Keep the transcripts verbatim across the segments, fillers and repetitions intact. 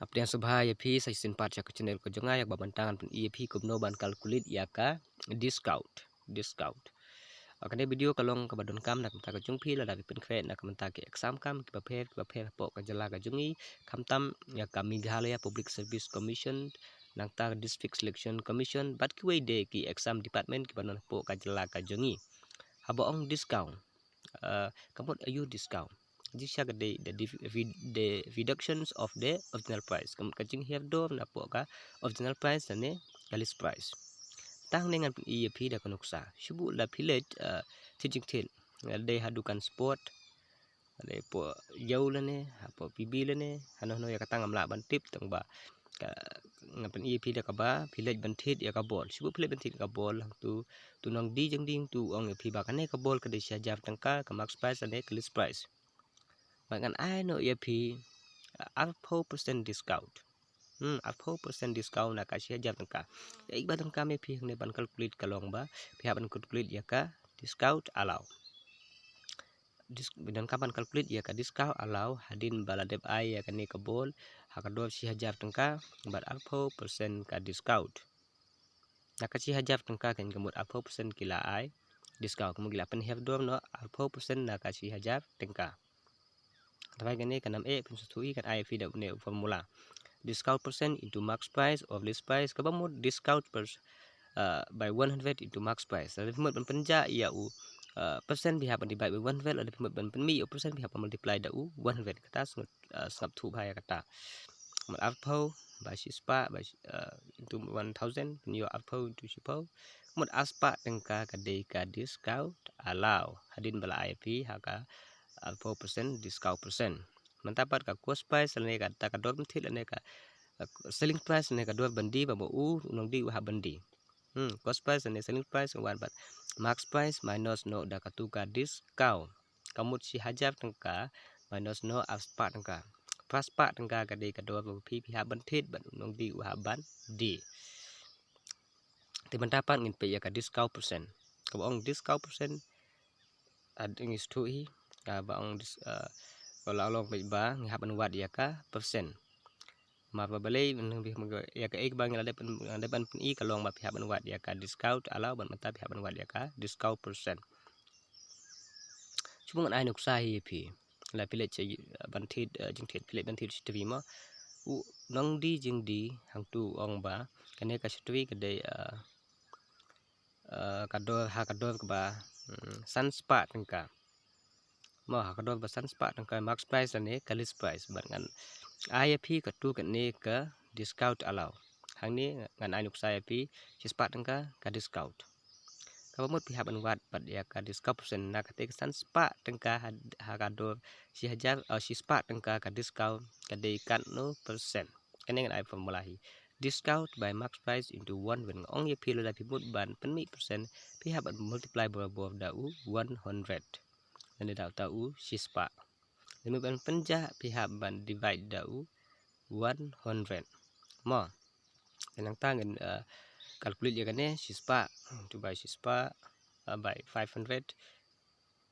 Ap tiang subha ïa phi sa shisien pat sha ka channel ka jong nga, ïa kaba mynta ngan pyni ïa phi kumno ban calculate ïa ka discount. Discount. Ah, kane video ka long kaba donkam na ka bynta ka jong phi lada phi pynkhreh na ka bynta ki exam kam kiba pher kiba pher hapoh ka jylla ka jong ngi, khamtam ïa ka Meghalaya Public Service Commission, nangta District Selection Commission bad kiwei de ki exam department kiba don hapoh ka jylla ka jong ngi. Haba ong discount, ah, ka mut aïu discount? Jingshisha ka dei the, the reductions of the original price. Ka mut ka jinghiar dor napoh ka original price lane ka list price. Tang ne ngan pyni ïa phi da ka nuksa. Shu buh la phi leit, ah, thied jingthied, la dei ha dukan sport, la dei hapoh Ïew lane hapoh P B lane hano hano, ïa kata ngam lah ban tip tang ba ka, ngan pyni ïa phi da kaba phi leit ban thied ïa ka ball. Shu buh phi leit ban thied ïa ka ball, hangtu tu nongdie jingdie tu ong ïa phi ba kane ka ball ka dei shi hajar tyngka, ka mark price lane ka list price. Bad ngan ai noh ïa phi, ah, arphew percent discount. Hmm, arphew percent discount na ka shi hajar tyngka. Ïa, ïa kaba donkam ïa phi hangne ban calculate ka long ba phi hap ban calculate ïa ka discount allow. Dis-, donkam ban calculate ïa ka discount allow hadien ba la dep ai ïa kane ka ball ha ka dor shi hajar tyngka bad arphew percent ka discount. Na ka shi hajar tyngka kan ka mut arphew percent ki la ai discount, ka mut ki la pynhiar dor noh arphew percent na ka shi hajar tyngka. Te ba kane ka nam eh phin sngewthuh hi, kan ai phi da une u formula. Discount percent into mark price of list price, kaba mut discount per, uh, by one hundred into mark price. Lada phi mut ban pynjah ïa u, uh, percent, phi hap ban divide by one hundred, lada phi mut ban pynmih ïa u percent, phi hap ban multiply da u one hundred. Kata sngewthuh, uh, sngewthuh bha ïa kata. Mut arphew by shispah by, uh, into one thousand, phin ïoh arphew into shiphew. Mut arspah tyngka ka dei ka discount allow hadien ba la ai phi ha ka arphew percent discount percent. Mynta pat ka cost price lane kata ka dor ban thied lane ka, uh, selling price lane ka dor ban die, ba u nongdie u hap ban die. Hmm, cost price lane selling price, wan pat mark price minus noh da katu ka discount. Ka mut shi hajar tyngka minus noh arspah tyngka. Phraspah tyngka ka dei ka dor ba phi, phi hap ban thied bad u nongdie u hap ban die. Te mynta pat ngin peit ïa ka discount percent. Kaba ong discount percent, ah, ngi sngewthuh hi, ah, ba ong dis-, ah, ka la long peit ba ngi hap ban wad ïa ka percent. Namar ba balei, ïa kaei ba ngi la dep, la dep ban pyni ka long ba phi hap ban wad ïa ka discount allow bad mynta phi hap ban wad ïa ka discount percent. Shu buh ngan ai nuksa hi ïa phi. La phi leit sha, eh, ban thied, eh, jingthied, phi leit ban thied shatri mo. U nongdie jingdie hangtu u ong ba kane ka shatri ka dei, eh, eh, ka dor, ha ka dor kaba, mm, sanspah tyngka. Mo, ha ka dor ba sanspah tyngka mark price lane ka list price. Bad ngan ai ïa phi katu kane ka discount allow. Hangne ngan ai nuksa ïa phi, shispah tyngka ka discount. Kaba mut phi hap ban wad pat ïa ka discount percent, na kata ka sanspah tyngka ha, ha ka dor shi hajar, oh, shispah tyngka ka discount ka dei katno percent. Kane ngan ai formula hi. Discount by mark price into one hundred. Ong ïa phi lada phi mut ban pynmih percent, phi hap ban multiply barabor da u one hundred. Lane da uta u shispah. Lane ban pynjah phi hap ban divide da u one hundred. Mo. Te nangta ngin, uh, calculate ïa kane, shispah, into by shispah, uh, by five hundred.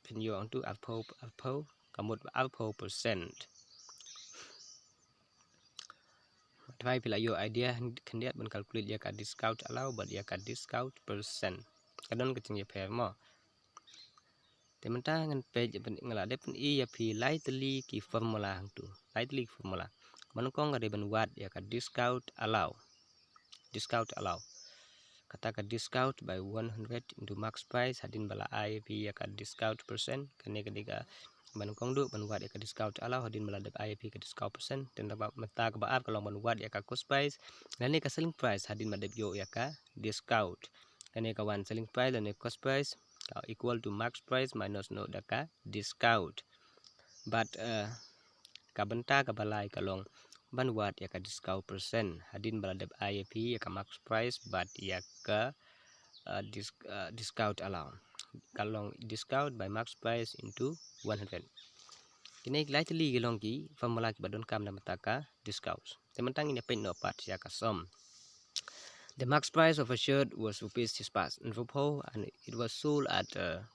Phin ïoh hangtu arphew, arphew, ka mut arphew percent. Te ba phi la ïoh idea khyndiat ban calculate ïa ka discount allow bad ïa ka discount percent. Ka don ka jingïapher mo. Te mynta ngan peit, nga la dep pyni ïa phi lai tylli ki formula hangtu. Lai tylli ki formula. Ba nyngkong ka dei ban wad ïa ka discount allow. Discount allow. Kata ka discount by one hundred into mark price hadien ba la ai phi ïa ka discount percent. Kane ka dei kaba nyngkong, duh ban wad ïa ka discount allow hadien ba la dep ai phi ka discount percent. Te mynta kaba ar ka long ban wad ïa ka cost price lane ka selling price hadien ba dep ïoh ïa ka discount. Kane ka wan selling price lane cost price ka equal to mark price minus noh da ka discount. Bad, eh, ka bynta kaba lai ka long ban wad ïa ka discount percent hadien ba la dep ai ïa phi ïa ka mark price bad ïa ka, eh, dis-, eh, discount allow. Ka long discount by mark price into one hundred. Kine lai tylli ki long ki formula kiba donkam na ka bynta ka discount. Te mynta ngin ïa peit noh pat ïa ka sum. The mark price of a shirt was rupees shispah hynriewphew and it was sold at, uh,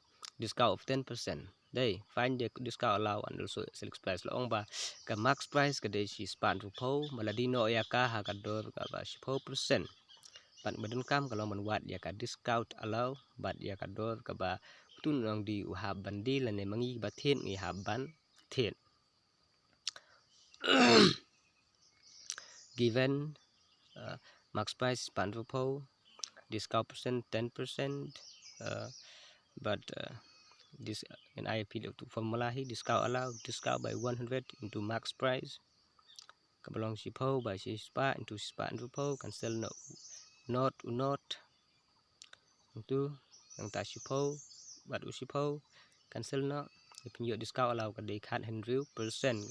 discount of ten percent. Dei, find the discount allow and also selling price. La ong ba ka mark price ka dei shispah hynriewphew, ba la die noh ïa ka ha ka dor kaba shiphew percent. Bad ba donkam ka long ban wad ïa ka discount allow bad ïa ka dor kaba utu u nongdie u hap ban die lane ma ngi ba thied ngi hap ban thied. Given, uh, mark price shispah hynriewphew, discount percent ten percent, uh, but, uh, this, uh, in I P formula hi, discount allow, discount by one hundred into mark price. Kaba long shiphew by shispah into shispah hynriewphew, cancel noh, not u not. Utu, nangta shiphew bad u shiphew, cancel noh. Te pynïoh discount allow ka dei khathynriew percent.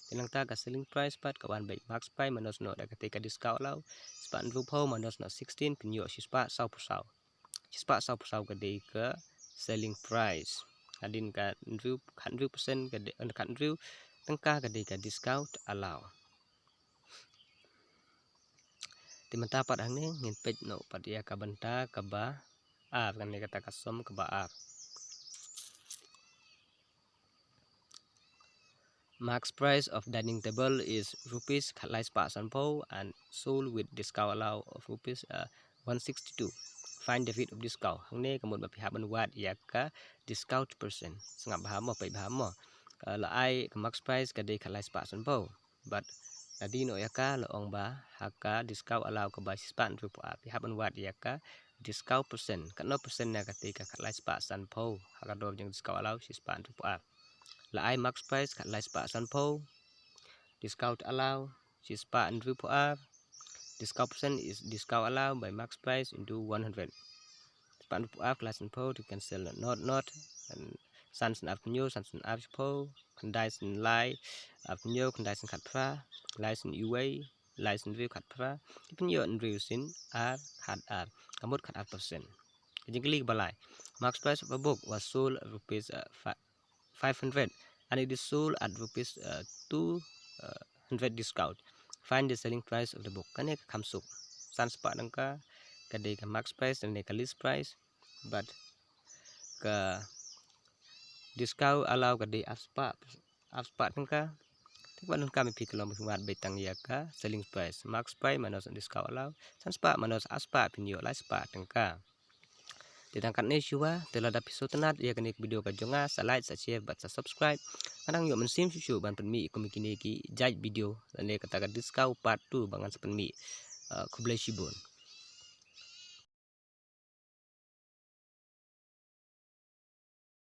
Te nangta ka selling price pat ka wan beit mark price minus noh da kata ka discount allow. Shispah hynriewphew minus noh sixteen, pynïoh shispah sawphew saw. Shispah sawphew saw ka dei ka selling price. Hadien ka hynriew, khathynriew percent ka dei, eh, khathynriew tyngka ka dei ka discount allow. Te mynta pat hangne ngin peit noh pat ïa ka bynta kaba ar, kane kata ka sum kaba ar. Mark price of dining table is rupees khatlai spah sanphew and sold with discount allow of rupees, uh, one sixty-two. Find the rate of discount. Hangne ka mut ba phi hap ban wad ïa ka discount percent. Sngap bha mo, peit bha mo. Uh, la ai ka mark price ka dei khatlai spah sanphew. Bad la die noh ïa ka, la ong ba ha ka discount allow kaba shispah hynriewphew ar. Phi hap ban wad ïa ka discount percent. Katno percent na kata ka khatlai spah sanphew ha ka dor jong discount allow shispah hynriewphew ar. La ai mark price khatlai spah sanphew. Discount allow shispah hynriewphew ar. Discount percent is discount allow by mark price into one hundred. Shispah hynriewphew ar khatlai sanphew to cancel not not. And san sien arphew hynñiew, san sien arphew shiphew, khyndai sien lai arphew hynñiew, khyndai sien khatphra, lai sien uwei, lai sien hynriew khatphra, te pynïoh hynriew sien ar khatar. Ka mut khatar percent. Ka jingkylli kaba lai. Mark price of a book was sold at rupees, uh, fi-, five hundred and it is sold at rupees, uh, two hundred discount. Find the selling price of the book. Kane ka kham suk. San spah tyngka ka dei ka mark price lane ka list price. Bad ka discount allow ka dei ar spah, ar spah tyngka. Te kaba donkam ïa phi ka long ba phi wad beit tang ïa ka selling price. Mark price minus discount allow, san spah minus ar spah, phin ïoh lai spah tyngka. Te tang katne shuwa, te lada phi sngewtynnat ïa kane ka video ka jong nga, sa like, sa share bad sa subscribe. Ngan nang ïoh mynsiem shuh shuh ban pynmih kum kine ki jait video lane kata ka discount part two ba ngan sa pynmih. Uh, khublei shibun.